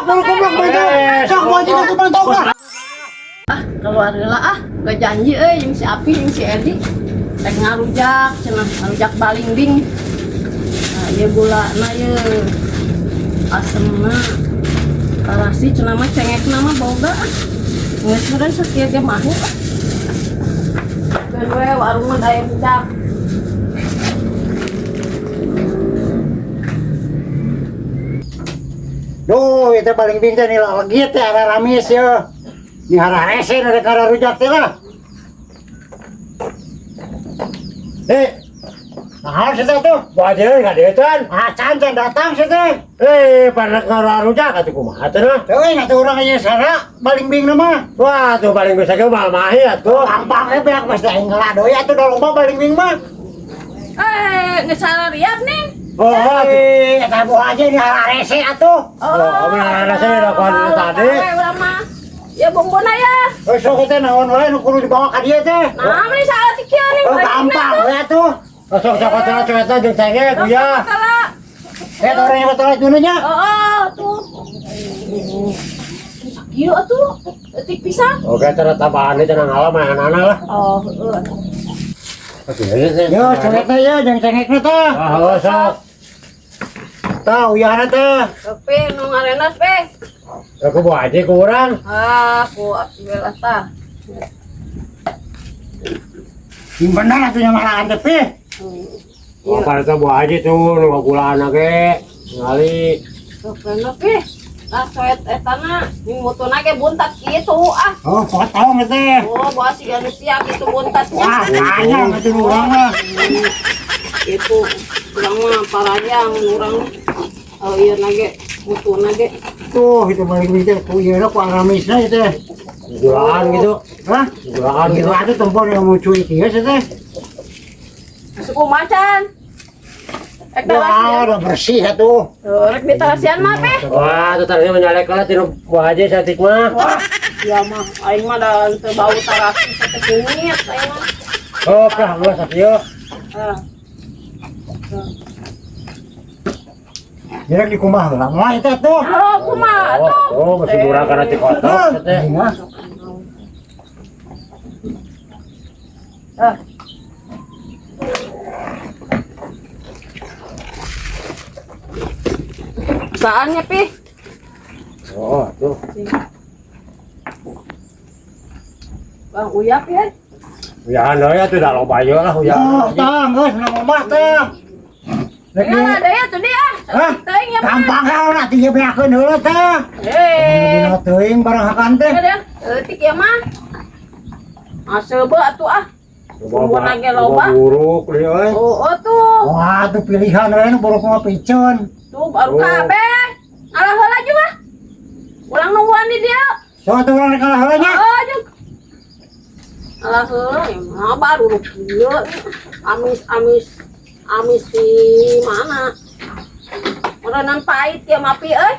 Goblok goblok bae. Sok Bu Haji ka pantau ka. Ah, keluar heula ah. Gak janji euy jeung si Api jeung si Edi. Rek ngarujak cenah, ngarujak balingbing. Nah, ieu gulana ieu. Asemna. Tarasi cenah mah cengekna mah boga ah. Geus meureun sakieu ge mahu ah. Keun we warung mah da aya budak. Duh, itu balingbing teh nila legit teh ara ramis ya. Ni hararese nu rek rujak teh lah. Eh, naon sih teh tuh? Bu Haji euy ngadetan. Ah, can can datang sih teh. Eh, pada rujak atuh kumaha teh nah? Euy, atuh urang aya sara balingbing na mah. Wah, tuh paling bisa ge moal mahi atuh. Gampang we beak mesti aing ngela deui atuh da loba balingbing mah. Eh, geus sarariap nih. Oh, atuh. Eh, eta Bu Haji ni hararese atuh. Oh, benar saya udah kawan tadi. Urang mah. Ya bumbuna ya. Heuh, sok teh naon wae nu kudu dibawa ka dieu teh. Nah, meni saeutik kieu nih. Oh, gampang we atuh. Oh, sok sok kotor cueta jeung cengek ya. Eh, orang yang betul dulu nya. Oh, tuh. Sakieu atuh. Eutik pisan. Oke, cara tambahan itu cenah ngalah mayanana lah. Oh, heeh. Oke, Yo, cuetna ya, jeung cengekna teh. Ah, oh, sok. Tah, uyahna teh. Pe nu ngarenas pe. Aku Bu Haji kurang. Ah, ku belah tah. Yang benar atuh nya malahan teh, Pi. Oh, pada Bu Haji tuh nu gulaan ge. Ngali. Sok bener pe. Tah coet etana ning mutuna ge buntat kitu ah. Oh, potong teh. Oh, bawa si manusia gitu buntatnya. Wah, tanya atuh urang mah. Itu urang mah parayang urang. Oh iya nage mutuna ge. Tuh, itu balik teh ku ieu ku aramisna ieu teh. Gulaan gitu. Hah? Gulaan Gitu gitu. atuh tempon yang mau cuy kieu sih teh. Suku macan. Rek Wah, tarasian. udah bersih atuh. Oh, rek ditarasian mah pe. Wah, tuh tadi menyalek lah tinu Bu Haji satik mah. Wah, ya mah aing mah da teu bau tarasi sateungit aing mah. Oh, lah gua sakieu. Ah. Jadi dikumbah heula mah itu atuh. Oh, kumaha atuh? Oh, masih murah karena dikotok teh. Iya. Ah. Saannya pi? Oh, tuh. Bang uyap ya. Uyahan deui atuh da loba ieu lah Oh, uyahan. tah, geus na ngomah teh. Rek Ya, di- ada ya tuh dia. Hah? Teuing ya mah. Gampang ka atuh ieu beakeun heula teh. Eh. Dina teuing barang hakan teh. Ya deh, eutik ya mah. Aseubeuh atuh ah. Bumbuna ge loba. Buruk deui euy. Oh, oh tuh. Wah, tuh pilihan we nu buruk mah piceun. Tuh baru Oh. kabeh. Ngalah heula juga. Ulang nungguan di dia. So atuh urang rek kalah heula nya. Oh, jeung. Ngalah heula ya mah baru kieu. Amis amis amis di mana? Meureunan pahit ya mapi euy.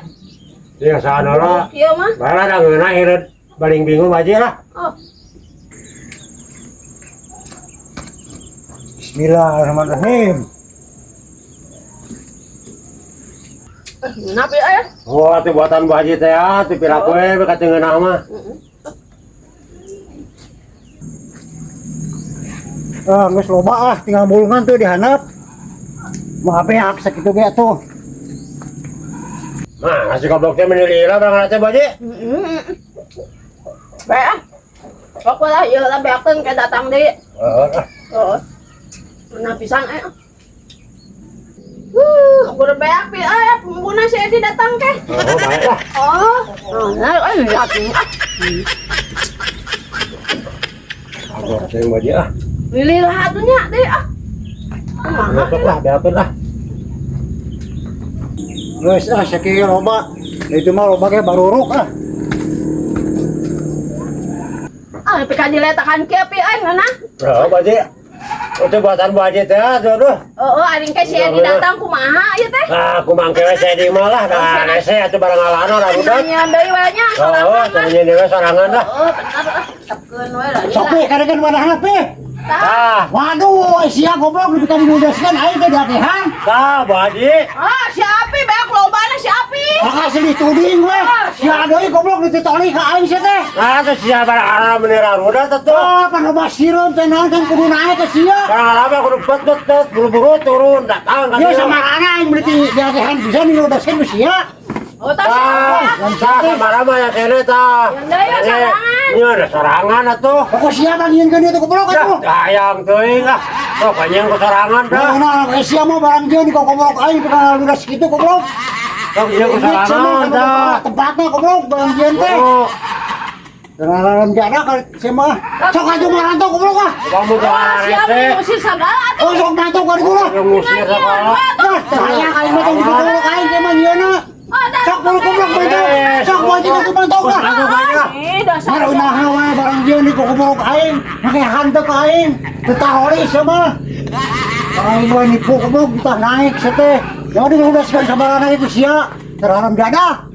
Iya saha lah. Kieu mah. Bae da ngeunah hireut baling bingung aja lah. Oh, Bismillahirrahmanirrahim. ngeunah pi euy. Oh, atuh buatan Bu Haji teh ah, tuh piraku we ka teu ngeunah mah. Ah, geus loba ah, tinggal mulungan tuh dihandap. Mah beak sakitu ge atuh. Nah, nasi goblok teh meuni lila barang teh Bu Haji. Heeh. Bae ah. Sok lah ieu lah beakeun ke datang deui. Heeh. Heeh. Ngeunah pisan eh. Udah beak pi euy, pengguna si Edi datang ke. Oh, bae lah. Oh, nah, eh, lihat nih. Ah, Goblok teh Bu Haji ah. Lili lah atunya deh ah. Kumaha? Beakeun lah, beakeun lah. Geus ah sakieu loba. Itu mah loba ge baruruk ah. Ah, tapi kan diletakan kieu pi euy ngeunah. Oh, Bu Haji. Itu buatan Bu Haji teh atuh aduh. Heeh, aring ke si Edi datang kumaha ieu teh? Nah, aku mangke we saya di mah lah, da rese atuh barang ngalana lah budak. Nanya deui we nya Oh, sorangan mah. cenah dewe sorangan lah. Heeh, bener ah. Tepkeun we lah. Sok we kadegan wadahna pi. Tah. Ah, Waduh, sia goblok nepi ka dimudaskeun aing teh diakehan. tah Bu Haji. Ah, si Api beak lobana si Api. Maka silih tuding we. Sia deui goblok dititoli ka aing sia teh. Nah, tuh sia barang haram menira ruda tuh tuh. Oh, pan loba sireum teh naon kan kudu naik ke sia. Barang haram kudu bet bet bet buru-buru turun datang kan. Ya samarana aing beli di diagehan bisa nih ludaskeun ku sia. Oh, tas Ah, tah sama ya kene tah. Yang deui sorangan. Ini ada sorangan atuh. Pokok sia bang nyieunkeun ieu teh goblok Ya, atuh. hayang teuing ah. Oh, panjang ku sorangan dah. Nah, nah, sia mah barang jeung di goblok aing tukang ludas kitu goblok. Sok ieu ku sorangan dah. Tempatna goblok barang jeung teh. Oh, Dalam jada kali sia mah. Sok atuh marantau goblok ah. kamu Oh, jangan siapa rese. yang ngusir sagala atuh? Oh, sok mantau ka ditu lah. Yang ngusir segala. Nah, hayang aing mah tong goblok aing teh mah nyieunna. Oh, tas. Sok buru goblok mantau. Sok wajib atuh mantau lah. Ih, dasar. Mar unaha wae barang jeung di goblok aing. Make hanteu ka aing. Teu tahori sia mah. Aing wae nipu goblok tah naik sia teh. Jadi ludaskeun sabarana itu sia. Terharam jada.